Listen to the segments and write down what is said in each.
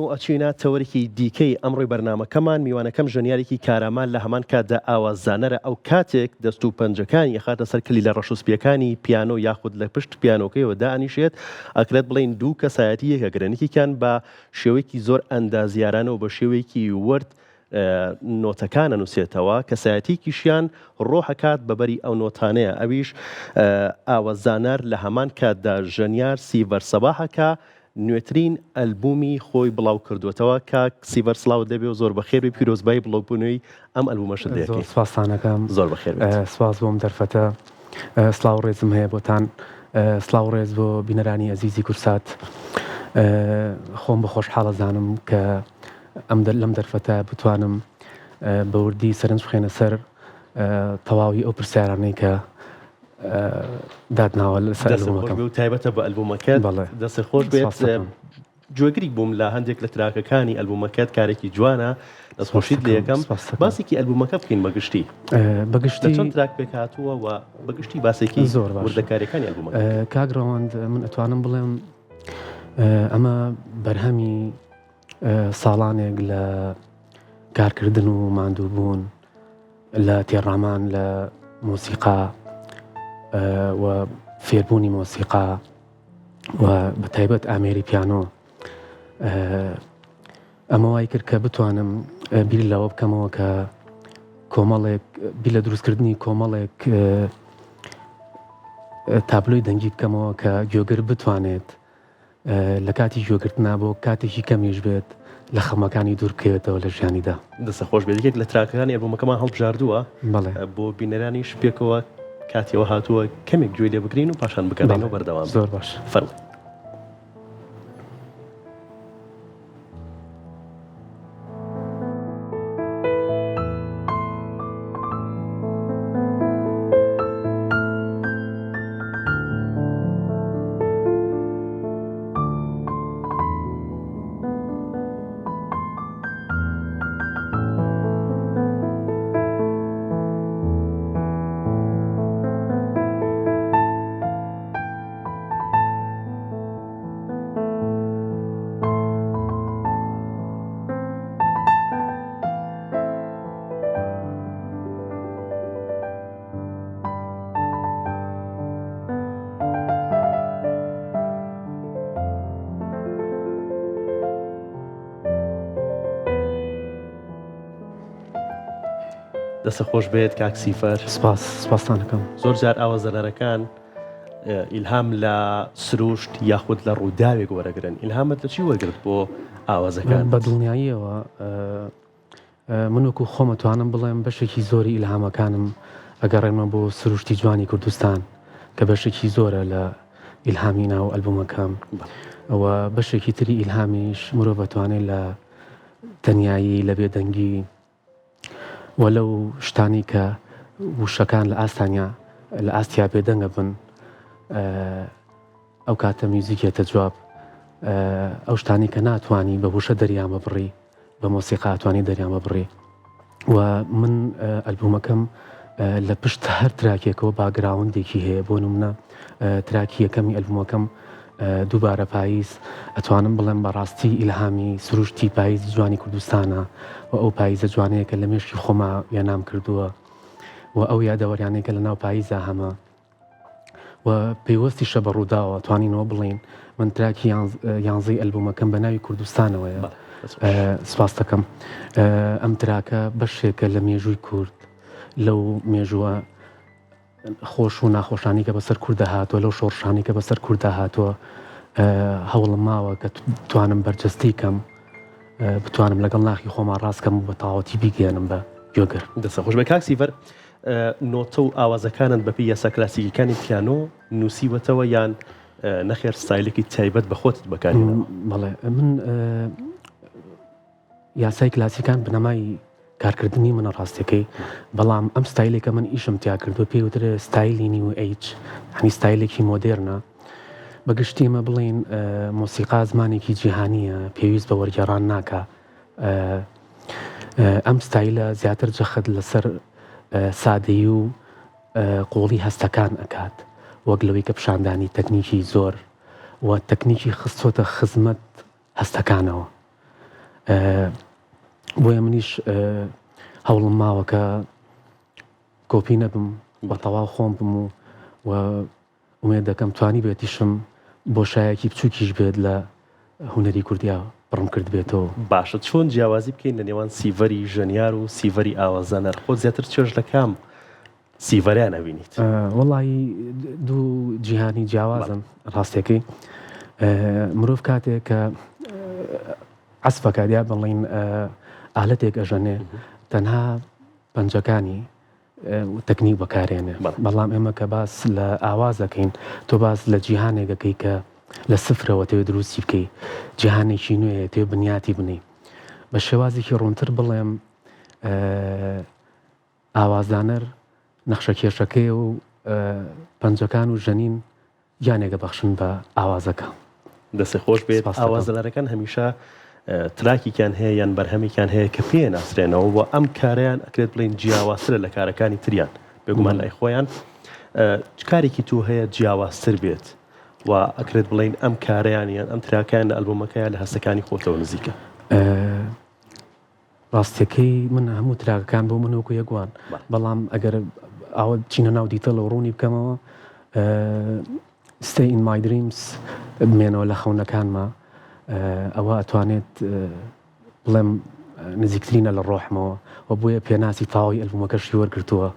و ئەچینە تەوەرێکی دیکەی ئەمڕۆی بەرنامەکەمان، میوانەکەم ژەنیارێکی کارامە لە هەمان کاتدا ئاواززانەرە، ئەو کاتێک دەست و پەنجەکانی ئەخاتە سەر کلیلە ڕەش و سپییەکانی پیانۆ یاخود لە پشت پیانۆکەیەوە دائەنیشێت، ئەکرێت بڵێین دوو کەسایەتی یەکەگرن، یەکێکیان بە شێوەیەکی زۆر ئەندازیارانە و بە شێوەیەکی ورد نۆتەکان ئەنووسێتەوە، کەسایەتیەکیشیان ڕۆح ئەکات بە بەری ئەو نۆتانەیە، ئەویش ئاواززانەر لە هەمان کاتدا ژەنیار سیڤەر سەباحە کە نوێترین ئەلبوومی خۆی بڵاو کردووەتەوە. کاک سیڤەر سڵاوت لێبێ و زۆر بەخێر بێی، پیرۆزبایی بڵاوبوونەوەی ئەم ئەلبوومەشت لێ زۆر ئەکەین. سپاستان ئەکەم. زۆر بەخێر بێیت. سپاس بۆ ئەم دەرفەتە. سڵاو و ڕێزم هەیە بۆتان. سڵاو و ڕێز بۆ بینەرانی ئەزیزی کوردسات. خۆم بە خۆشحاڵ ئەزانم کە ئەم لەم دەرفەتە بتوانم بە وردی سەرنج بخەینە سەر تەواوی ئەو پرسیارانەی کە داتناوە لەسەر ئەلبومەکەم. و تایبەتە بە ئەلبومەکەت. دەستت خۆش بێت. گوێگریک بووم لە هەندێک لە تراکەکانی ئەلبومەکەت کارێکی جوانە دەستخۆشیت لێ یەکەم باسێکی ئەلبومەکە بکەین بەگشتی بەگشتی چەند تراک پێک هاتووە و بەگشتی باسێکی زۆر وردەکاریەکانی ئەلبومەکە کاک ڕەوەند من ئەتوانم بڵێم ئەمە بەرهەمی ساڵانێک لە کارکردن و ماندووبوون لە تێڕامان لە مۆسیقا و فێربوونی مۆسیقا و بە تایبەت ئامێری پیانۆ ئەمە وای کرد کە بتوانم بیر لەوە بکەمەوە کە کۆمەڵێک بیر لە دروستکردنی کۆمەڵێک تابلۆی دەنگی بکەمەوە کە گوێگر بتوانێت لە کاتی گوێگرتنا بۆ کاتێکی کەمیش بێت لە خەمەکانی دوور بکەوێتەوە لە ژیانیدا. دەستت خۆش بێت یەکێک لە تراکەکانی ئەلبومەکەمان هەڵبژاردووە بەڵێ. بۆ بینەرانیش پێکەوە کاتی ئەوە هاتووە کەمێک گوێی لێ بگرین و پاشان بگەڕێینەوە بەردەوام بین. زۆر باش. فەرموو. دەستت خۆش بێت کاک سیفەر. سپاس سپاستان ئەکەم. زۆر جار ئاوازەنەرەکان ئیلهام لە سروشت یاخود لە ڕووداوێک وەرەگرن ئیلهامت لە چی وەرگرت بۆ ئاوازەکان؟ بە دڵنیاییەوە من وەکو خۆم ئەتوانم بڵێم بەشێکی زۆری ئیلهامەکانم ئەگەڕێنمە بۆ سروشتی جوانی کوردستان کە بەشێکی زۆرە لە ئیلهامی ناو ئەلبومەکەم و بەشێکی تری ئیلهامیش مرۆڤ ئەتوانێت لە تەنیایی لە بێدەنگی و لەو شتانەی کە وشەکان لە ئاستانیا لە ئاستیا بێدەنگە بن ئەو کاتە میوزیک یەتە جواب ئەو شتانی کە ناتوانی بە وشە دەریان ببڕی بە مۆسیقا ئەتوانی دەریان ببڕی و من ئەلبومەکەم لە پشت هەر تراکێکەوە background ێکی هەیە بۆ نمونە تراکی یەکەمی ئەلبومەکەم دووبارە پاییز ئەتوانم بڵێم بەڕاستی ئیلهامی سروشتی پاییزی جوانی کوردستانە و ئەو پاییزە جوانەیە کە لە مێشکی خۆما وێنام کردووە و ئەو یادەوەریانەی کە لە ناو پاییزا هەمە و پەیوەستیشە بە ڕووداوە توانینەوە بڵین من تراکی یانزەی ئەلبومەکەم بە ناوی کوردستانەوەیە سپاس دەکەم ئەم تراکە بەشێکە لە مێژووی کورد لەو مێژووە خۆش و ناخۆشانی کە بەسەر کوردە هاتووە لەو شۆڕشانی کە بەسەر کوردە هاتووە هەوڵم ماوە کە توانم بەرجەستەی کەم بتوانم لەگەڵ ناخی خۆمان ڕاستکەم و بە تەواوەتی بیگەیەنم بە گوێگر. دەستت خۆش بێ کاک سیڤەر نۆتە و ئاوازەکانت بەپێی یاسا کلاسیکیەکانی پیانۆ نووسیوەتەوە یان نەخێر ستایلێکی تایبەت بە خۆتت بەکارهێناوە؟ بەڵێ من یاسای کلاسیکان بنەمای کارکردنی منە ڕاستەکەی بەڵام ئەم ستایلێکە من ئیشم تیا کردو پێی وترێ ستایلی new age هەنی ستایلێکی مۆدێرنە بەگشتی ئمە بڵین مۆسیقا زمانێکی جیهانیە پێویست بە وەرگێڕان ناکە ئەم ستایلە زیاتر جەخت لەسەر سادەیی و قوڵی هەستەکان ئەکات وەک لەوەی کە پیشاندانی تەکنیکی زۆر و تەکنیکی خستۆتە خزمەت هەستەکانەوە. بۆیە منیش هەوڵم ماوە کە کۆپی نەبم بە تەواو خۆم بم و و ئومێد دەکەم توانی بێتیشم بۆشایەکی بچووکیش بێت لە هونەری کوردیا پڕم کردبێتەوە. باشە چۆن جیاوازی بکەین لە نێوان سیڤەری ژەنیار و سیڤەری ئاوازدانەر خۆت زیاتر چێژ لە کام سیڤەریان ئەبینیت؟ وەڵایی دوو جیهانی جیاوازن ڕاستەکەی مرۆڤ کاتێک کە عەسفەکات یا بڵین ئالەتێک ئەژەنێ تەنها پەنجەکانی تەکنیک بەکارێنێ بەڵام ئێمە کە باس لە ئاواز دەکەین تۆ باس لە جیهانێک دەکەی کە لە سفرەوە تێ دروستی بکەی جیهانێکی نوێ تێ بنیاتی بنی بە شێوازێکی ڕوونتر بڵێم ئاوازدانەر نەخشەکێشەکەی و پەنجەکان و ژەنین گیانێک ئەبەخشن بە ئاوازەکە. دەستت خۆش بێت، ئاوازدانەرەکان هەمیشە تراکێکیان هەیە یان بەرهەمێکیان هەیە کە پێ ناسرێنەوە و ئەم کارەیان ئەکرێت بڵێین جیاوازترە لە کارەکانی تریان بێگومان لای خۆیان چ کارێکی تۆ هەیە جیاوازتر بێت و ئەکرێت بڵێین ئەم کارەیان یان ئەم تراکیان لە ئەلبومەکەیان لە هەستەکانی خۆتەوە نزیکە؟ ڕاستیەکەی من هەموو تراکەکان بۆ من وەکو یەک وان بەڵام ئەگەر ئاوە بچینە ناو detail و ڕوونی بکەمەوە Stay in my dreams بمێنەوە لە خەونەکانما ئەوە ئەتوانێت بڵێم نزیکترینە لە ڕۆحمەوە و بۆیە پێناسی تەواوی ئەلبومەکەشی وەرگرتووە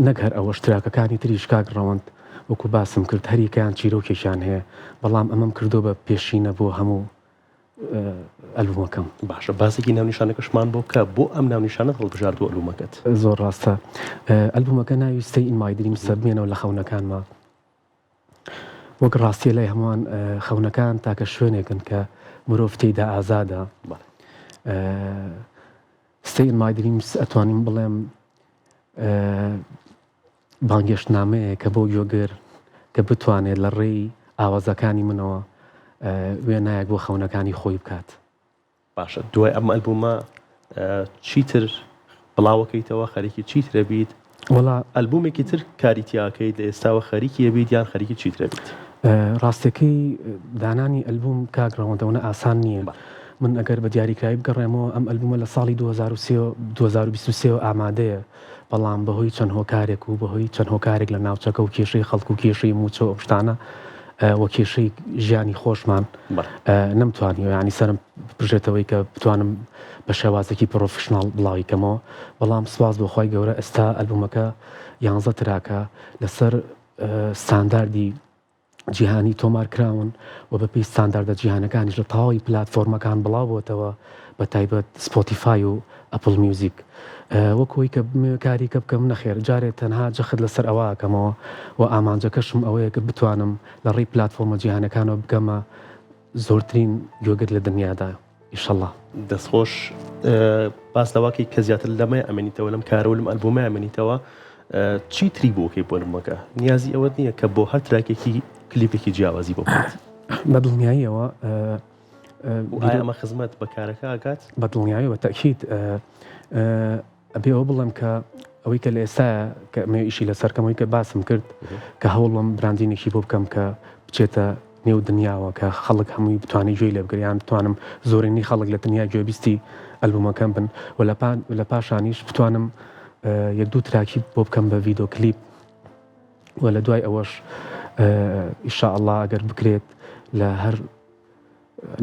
نەک هەر ئەوەش تراکەکانی تریش کاک ڕەوەند وەکو باسم کرد هەریەکەیان چیرۆکێکیان هەیە بەڵام ئەمەم کردو بە پێشینە بۆ هەموو ئەلبومەکەم. باشە باسێکی ناونیشانەکەشمان بۆ بکە بۆ ئەم ناونیشانەت هەڵبژارد بۆ ئەلبومەکەت؟ زۆر ڕاستە ئەلبومەکە ناوی Stay in My Dreams ە بمێنەوە لە خەونەکانما وەک ڕاستیە لای هەمووان خەونەکان تاکە شوێنێکن کە مرۆڤ تێیدا ئازادە Stay in My Dreams ئەتوانم بڵێم بانگێشتنامەیەکە بۆ گوێگر کە بتوانێت لە ڕێی ئاوازەکانی منەوە وێنایەک بۆ خەونەکانی خۆی بکات. باشە دوای ئەم ئەلبومە چیتر بڵاوەکەیتەوە خەریکی چیترە بیت؟ وەڵا ئەلبومێکی تر کاری تیاکەیت لە ئێستاوە خەریکی ئەبیت یان خەریکی چیترە بیت؟ ڕاستەکەی دانانی ئەلبوم کاک ڕەوەند ئەونە ئاسان نییە من ئەگەر بە دیاریکراوی بگەڕێمەوە ئەم ئەلبومە لە ساڵی 2023 2023 ئامادەیە بەڵام بەهۆی چەند هۆکارێک و بەهۆی چەند هۆکارێک لە ناوچەکە و کێشەی خەڵک و کێشەی مووچە و ئەم شتانە و کێشەی ژیانی خۆشمان نەمتوانیوە یانی سەرم بپرژێتەوەی کە بتوانم بە شێوازێکی professional بڵاوی کەمەوە بەڵام سوپاس بۆ خوای گەورە ئێستا ئەلبومەکە یانزە track ە لەسەر ستانداردی جیهانی تۆمار کراون و بەپێی ستانداردە جیهانەکانیش لە تەواوی پلاتفۆرمەکان بڵاو بۆتەوە بە تایبەت سپۆتیفای و ئەپڵ میوزیک وەک ئەوەی کە بمەوێ کاری کە بکەم نەخێر جارێ تەنها جەخت لەسەر ئەوە ئەکەمەوە و ئامانجەکەشم ئەوەیە کە بتوانم لە ڕێی پلاتفۆرمە جیهانەکانەوە بگەمە زۆرترین گوێگر لە دنیادا ئیشەڵا. دەستخۆش باس لەوەکەی کە زیاتر لەمە ئەمێنیتەوە لەم کارە و لەم ئەلبومە ئەمێنیتەوە چی تری بۆکەی بۆ ئەلبومەکە نیازی ئەوەت نییە کە بۆ هەر تراکێکی کلیپێکی جیاوازی بۆ بکەیت؟ بە دڵنیاییەوە ئایا ئەمە خزمەت بە کارەکە ئەکات؟ بە دڵنیاییەوە تەئکید ئەبێ ئەوە بڵێم کە ئەوەی کە لە ئێستایا کە ئەمەوێ ئیشی لەسەر کەم ئەوەی کە باسم کرد کە هەوڵم branding ێکی بۆ بکەم کە بچێتە نێو دنیاوە کە خەڵک هەمووی بتوانێت گوێی لێ بگرێت یان بتوانم زۆرینەی خەڵک لە دنیا گوێبیستی ئەلبومەکەم بن و لە پاشانیش بتوانم یەک دوو تراکی بۆ بکەم بە ڤیدۆ کلیپ و لە دوای ئەوەش ئیشاءاللە ئەگەر بکرێت لە هەر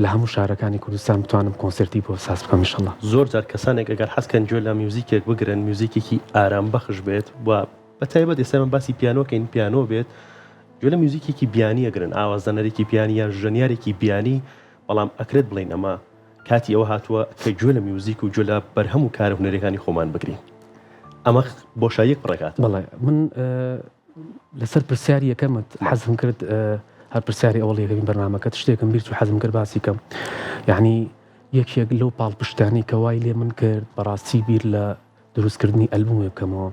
لە هەموو شارەکانی کوردستان بتوانم کۆنسێرتی بۆ ساز بکەم ئیشەڵا. زۆر جار کەسانێک ئەگەر حەز کەن گوێ لە میوزیکێک بگرن میوزیکێکی ئارام بەخش بێت و بە تایبەت ئێستا ئێمە باسی پیانۆ کەین پیانۆ بێت گوێ لە میوزیکێکی بیانی ئەگرن ئاوازدانەرێکی بیانی یان ژەنیارێکی بیانی بەڵام ئەکرێت بڵێین ئەمە کاتی ئەوە هاتووە کە گوێ لە میوزیک و گوێ لە بەرهەم و کارە هونەریەکانی خۆمان بگرین ئەمە بۆشاییەک پڕەکاتەوە. بەڵێ من لەسەر پرسیاری یەکەمت حەزم کرد هەر پرسیاری ئەوڵ یەکەمی بەرنمەکەت شتێکم بیر چوو حەزم کرد باسی کەم یعنی یەکێک لەو پاڵپشتانی کە وای لێ من کرد بەڕاستی بیر لە دروستکردنی ئەلبومێ بکەمەوە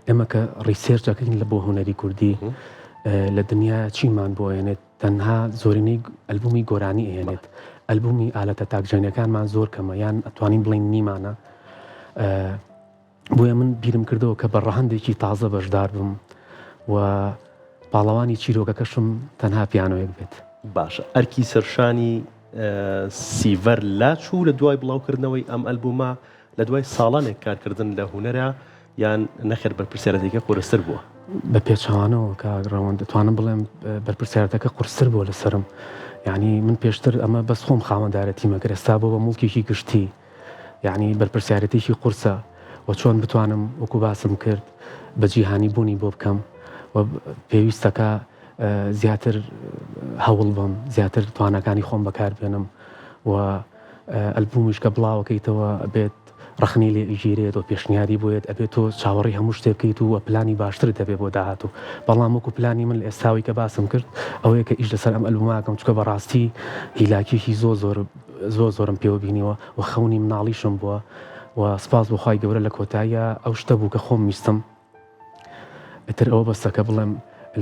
ئێمە کە research ەکەین لە بۆ هونەری کوردی لە دنیا چیمان بۆ ئێنێت تەنها زۆرینەی ئەلبومی گۆرانی ئێنێت ئەلبومی ئالەتە تاکژەنەکانمان زۆر کەمە یان ئەتوانین بڵین نیمانە بۆیە من بیرم کردەوە کە بە ڕەهەندێکی تازە بەشدار بم و پاڵەوانی چیرۆکەکەشم تەنها پیانۆیەک بێت. باشە ئەرکی سەرشانی سیڤەر لاچوو لە دوای بڵاوکردنەوەی ئەم ئەلبوومە لە دوای ساڵانێک کارکردن لە هونەرا یان نەخێر بەرپرسیارەتیەکە قورستر بووە؟ بە پێچەوانەوە کاک ڕەوەند دەتوانم بڵێم بەرپرسیارەتەکە قورستر بووە لەسەرم یعنی من پێشتر ئەمە بەس خۆم خاوەندارەتیمە گەر ئێستا بۆ بە موڵکێکی گشتی یعنی بەرپرسیارەتێکی قورسە و چۆن بتوانم وەکو باسم کرد بە جیهانی بوونی بۆ بکەم و پێویستەکە زیاتر هەوڵ بم زیاتر توانەکانی خۆم بەکاربێنم و ئەلبومیش کە بڵاوەکەیتەوە ئەبێت ڕەخنەی لێ ئەگیرێت و پێشنیاری بۆ یەت ئەبێت تۆ چاوەڕێی هەموو شتێ بکەیت و پلانی باشترت هەبێ بۆ داهاتوو بەڵام وەکو پلانی من لە ئێستاوەی کە باسم کرد ئەوەیە کە ئیش لەسەر ئەم ئەلبومە ئەکەم چونکە بەڕاستی هیلاکیەکی زۆر زۆر زۆر زۆرم پێوە بینیوە و خەونی مناڵیشم بووە و سپاس بۆ خوای گەورە لە کۆتاییا ئەو شتە بوو کە خۆم ویستم ئیتر ئەوە بەسە کە بڵێم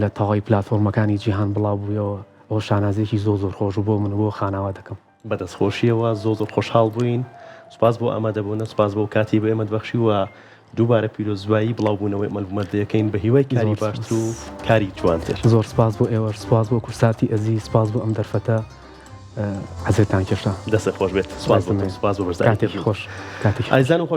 لە تەواوی پلاتفۆرمەکانی جیهان بڵاو بوویەوە ئەوە شانازیەکی زۆر زۆر خۆش بوو بۆ من و بۆ خانەوادەکەم. بە دەستخۆشیەوە زۆر زۆر خۆشحاڵ بووین سوپاس بۆ ئامادەبوونت سوپاس بۆ کاتی بۆ ئێمەت بەخشی و دووبارە پیرۆزبایی بڵاوبوونەوەی ئەم ئەلبومەت دەکەین بە هیوای کاری باشتر و کاری جوانتر. زۆر سوپاس بۆ ئێوەش سوپاس بۆ کورساتی ئەزیز سوپاس بۆ ئەم دەرفەتە ئەزێتان کێشا. دەستت خۆش بێت سوپاس بۆ تۆ سوپاس بۆ بەشداریکردنت. کاتێکی خۆش کاتێکی خۆش. ئازیزان و خۆش.